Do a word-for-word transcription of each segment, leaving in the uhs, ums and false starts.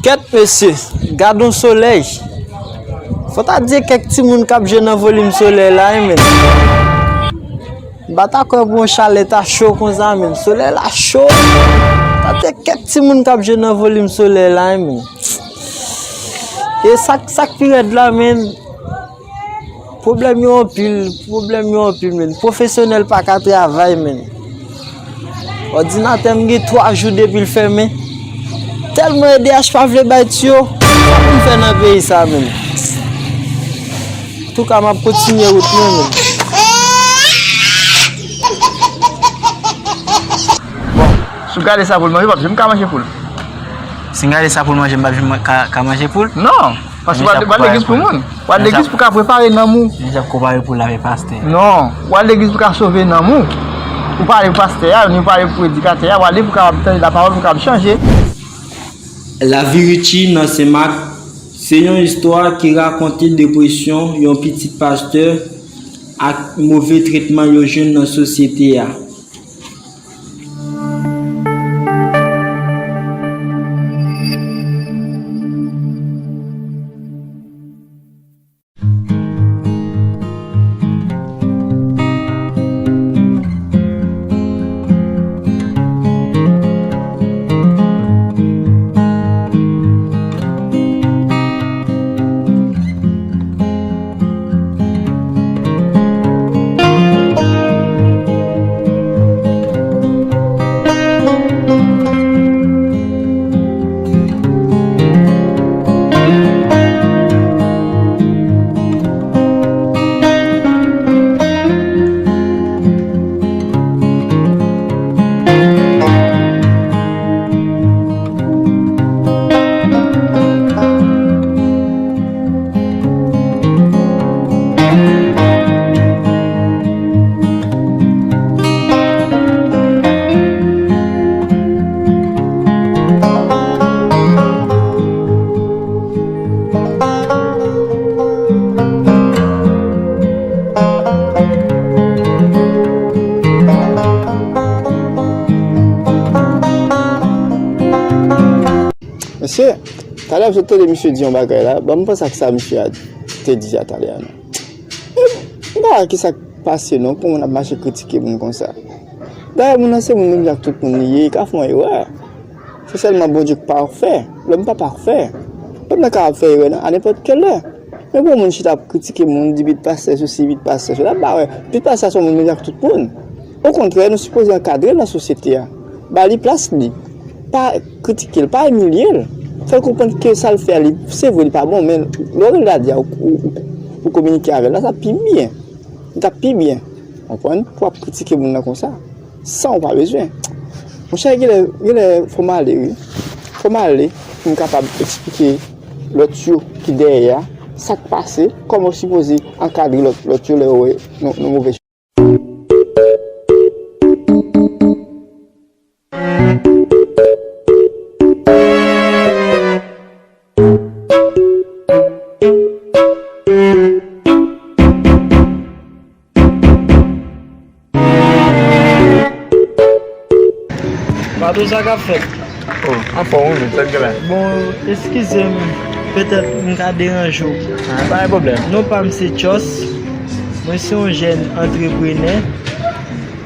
Kèt mesye, gad on solèy. Fò ta di kèk timoun k ap jwe nan volim solèy la, wi, men. M pa ta kwè pou yon chalè ta cho konsa, men. Solèy la cho. Ta di kèk timoun k ap jwe nan volim solèy la, wi, men. E sa, sa k pi rèd la, men. Pwoblèm yo anpil, pwoblèm yo anpil, men. Pwofesyonèl pa ka travay, men. Òdinatè m gen twa jou depi l fèmen. Tèlman E D H pa vle bay tiyo, sa pou m fè nan peyi sa, men. Antouka, m ap kontinye wout mwen, men. Bon, si w gade sa pou l manje, w ap janm ka manje poul. Si m gade sa pou l manje, m p ap janm ka, ka manje poul? Non. Paske w al legliz pou moun. W al legliz pou ka prepare nanm ou. Li ap konpare pou l avèk pastè. Non. W al legliz pou ka sove nanm ou. Ou pale pou pastè a, ou pale pou predikatè a, w ale pou ka tande lapawòl, pou ka chanje. Lavi Richie nan Senmak se yon istwa ki rakonte depresyon yon pitit pastè ak move tretman yo jwenn nan sosyete a. Mesye, talè m sot tande misye di yon bagay la, ban m panse ak sa misye a te di a talè a non. M pa wè kisa k pase non, pou moun ap mache kritike moun konsa. Dayè, moun nan se moun menm jan ak tout moun li ye, li ka fè yon erè. Se sèlman Bondye k pafè. Lòm pa pafè. Lòm nan kapab fè erè nan, a nenpòt kèl lè. Men pou yon moun chita ap kritike moun, di pitit pastè sesi, pitit pastè sela, m pa wè. Pitit pastè a se yon moun menm jan ak tout moun. Okontrè, nou sipoze ankadre l nan sosyete a. Ba li plas li. Pa kritike l, pa imilye l. Fè l konprann ke sa l fè a, li, se vre, li pa bon, men lè w rele l a di a, ou, ou, ou, ou kominike avè l la, sa pi byen. Li t ap pi byen. Konprann? Pou w ap kritike moun nan konsa. San ou pa bezwen. Monchè, genlè, genlè fò m ale, wi. Fò m ale pou m kapab eksplike lòt yo ki dèyè a, sa k pase, kòman w sipoze ankadre lòt, lòt yo lè yo wè nou, nou move. Patwon, sa k ap fèt? Oh, anfòm, wi, men, sa k gen la? Bon, eskize m, petèt m ka deranje w. Ah, pa gen pwoblèm. Non pa m se Tchòs. Mwen se yon jèn antreprenè.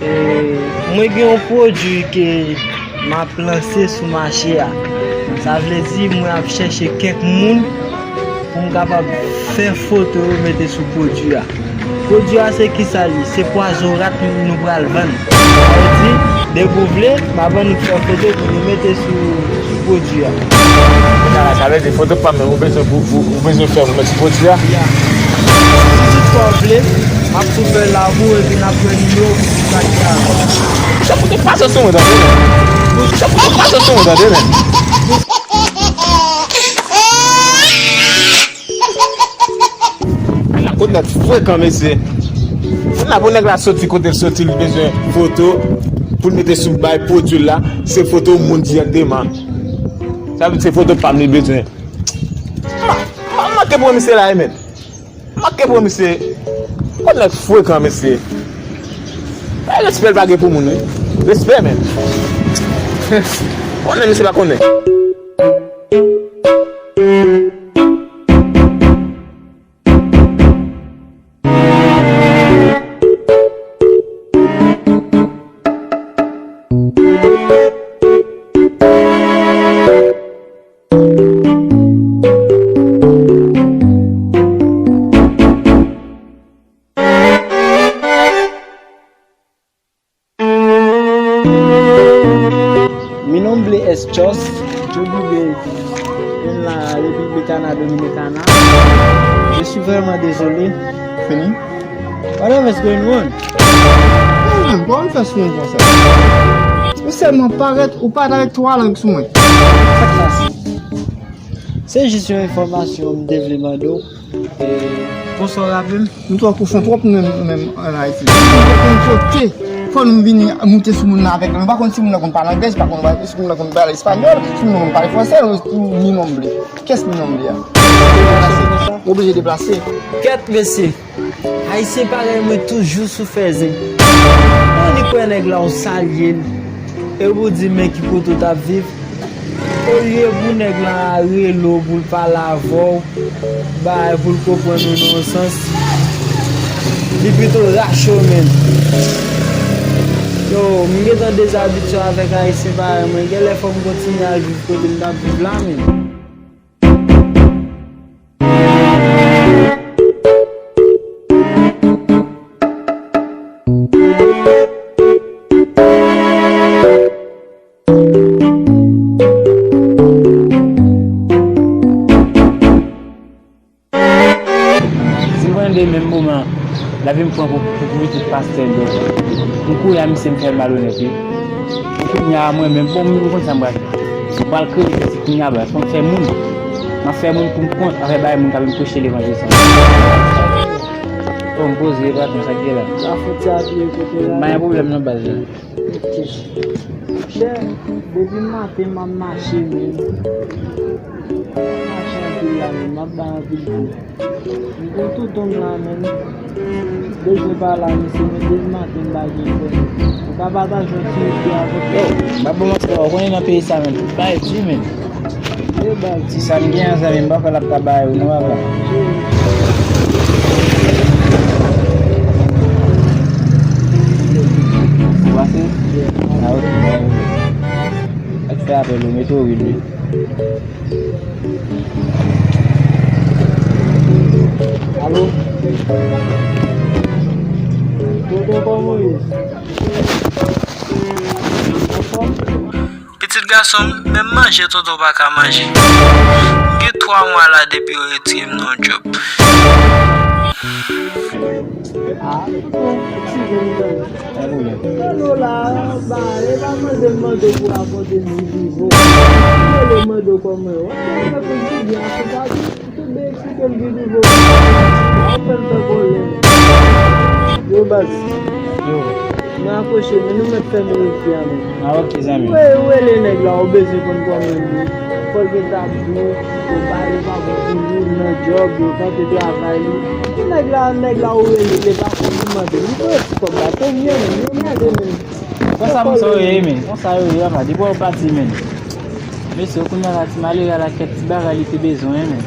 E, mwen gen yon pwodui ke m ap lanse sou mache a. Sa vle di, mwen ap chèche kèk moun pou m kapab fè foto yo mete sou pwodui a. Pwodui a se kisa li? Se pwazon rat nou, nou pral vann. Sa vle di, depi w vle, m ap annik fè foto pou nou mete sou, sou pwodui a. Sa vle di foto pa m menm ou bezwen pou, pou, ou bezwen fè pou mete sou pwodui a? Ya. Si toutfwa w vle, m ap tou fè l avè w epi n ap pran nimewo pou kontakte avè w. Sa foto pa sou mwen tande, men. Sa foto pa sou mwen tande, men. Nèg la, kot nèg frekan, mesye. Nèg la, pou nèg la soti kote l soti, li bezwen foto pou l mete sou bay pwodui l la, se foto moun dirèkteman. Sa vle di se foto pa m li bezwen. Ma, ma, manke pou misye la, wi, men. Manke pou misye. Kot nèg frekan, mesye. Respè l pa gen pou moun, wi. Respè, men. Konnen misye pa konnen. Mi nombre es Dios, yo rive en la República Dominicana. Je suis vraiment désolé. Fini. Whatever is going on? Ou menm, kòman w fè sou mwen konsa? Ou sèlman parèt, ou parèt avèk twa lang sou mwen. Sak pase? Se jis yon enfòmasyon m te vle mande w. E, kòman w raple m? Nou twò kochon twòp nou menm, nou menm ann Ayiti. Nou pa konn kote. Fò nou vini moute sou moun nan avèk lang. Nou pa konn si moun nan konn pale anglè, si pa konn, si moun nan konn pale espanyòl, si moun nan konn pale fransè, ou, ou mi nombre. Kiyès mi nombre a? Ou oblije deplase. Kèt mesye. Ayisyen parèy mwen toujou sou fè zen. Ou annik wè nèg la, ou salye l, epi ou di men ki kote w t ap viv. Olye pou nèg la rele w pou l pale avè w, bay pou l konprann ou nan yon sans, li pito rache w menm. Yo, m gentan dezabitye avèk Ayisyen parèy mwen. Genlè fò m kontinye al viv kote m t ap viv la menm. Si m konn de menm moman, lavi m pran pou, pou, pou pitit pastè, donk, m kouri a misye, m fè l malonèt, wi. Kounye a, mwen menm, bon, m konn sa m pral fè. M pral kreye pitit kounye a, baz, fò m fè moun. M ap fè moun pou m kont, m ap fè bagay moun k ap vin preche levanjil sa. Bon, m poze, patwon, sa k gen la? La fwontyè a pi kote la. M pa gen pwoblèm non, baz la. Ok. Chè, depi maten m ap mache menm. M ap mache anpil la menm, m ap bay anpil kou. M pran tout tan m la menm. Bezwen pale a misye, men depi maten m pa gen fè. Ou ka pataje yon ti espri avèk mwen? Yo, m pa bon manti, ou konnen nan peyi sa menm, tout bagay di menm. Ti sa m gen an, zanmi m, m pa kwè l ap ka bay ou non, papa. Ou pase? Ah, ok. Mèt fè apèl ou, mete w wi. Alo? Tonton, kòman w ye? Anfòm? Pitit gason m, menm manje tonton pa ka manje. Gen twa mwa la depi yo retire m nan yon djòb. Ah, tonton, eskize m tande. Alo la, ba, e pa mande m mande pou rakonte m vivi vo. M rele mande w kòman yo. Wap tande pou di byen, se pa di. Tout de eksplike l vivi vo. Wap fè l fè kòlè. Yo, baz. Yo. Mwen akwoche, men nou mèt fèmen refi a menm. Ah, ok, zanmi. Ou rele nèg la, ou bezwen konn kòman l ye. Fò l gen tab dou, yo ba yo pa bon pou li, nan djòb, yo tante travay li. Nèg la, nèg la, ou rele, li pa konn li mande. Li voye ti kòb la, se vye menm, yo mède menm. Konsa moun sa yo ye, men. Konsa yo ye, apa, depi w pati, men. Mesye, kounye a la, ti malere a la, kèk ti bagay li te bezwen, men.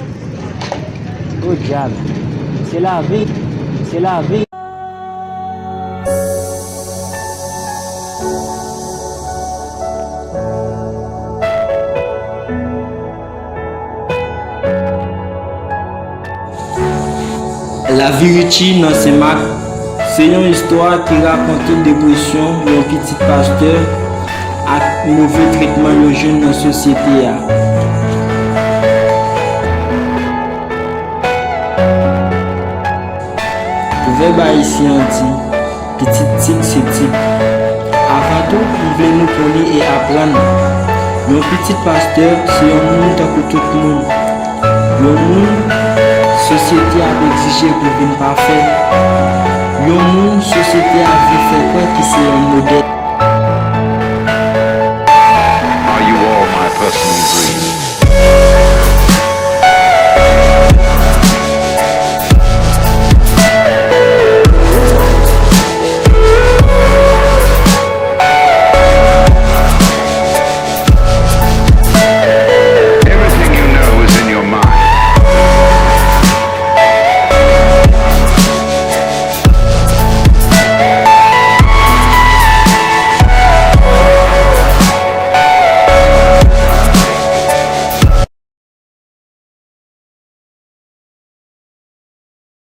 O dyab. Se lavi. Se lavi. Lavi Richie nan Senmak se yon istwa ki rakonte depresyon yon pitit pastè ak move tretman yo jwenn nan sosyete a. Pwovèb ayisyen an di, pitit tig se tig. Avan tou, m vle nou konnen e aprann. Yon pitit pastè se yon moun tankou tout moun. Yon moun sosyete ap egzije pou vin pafè. Yon moun sosyete ap vle fè kwè ki se yon modèl.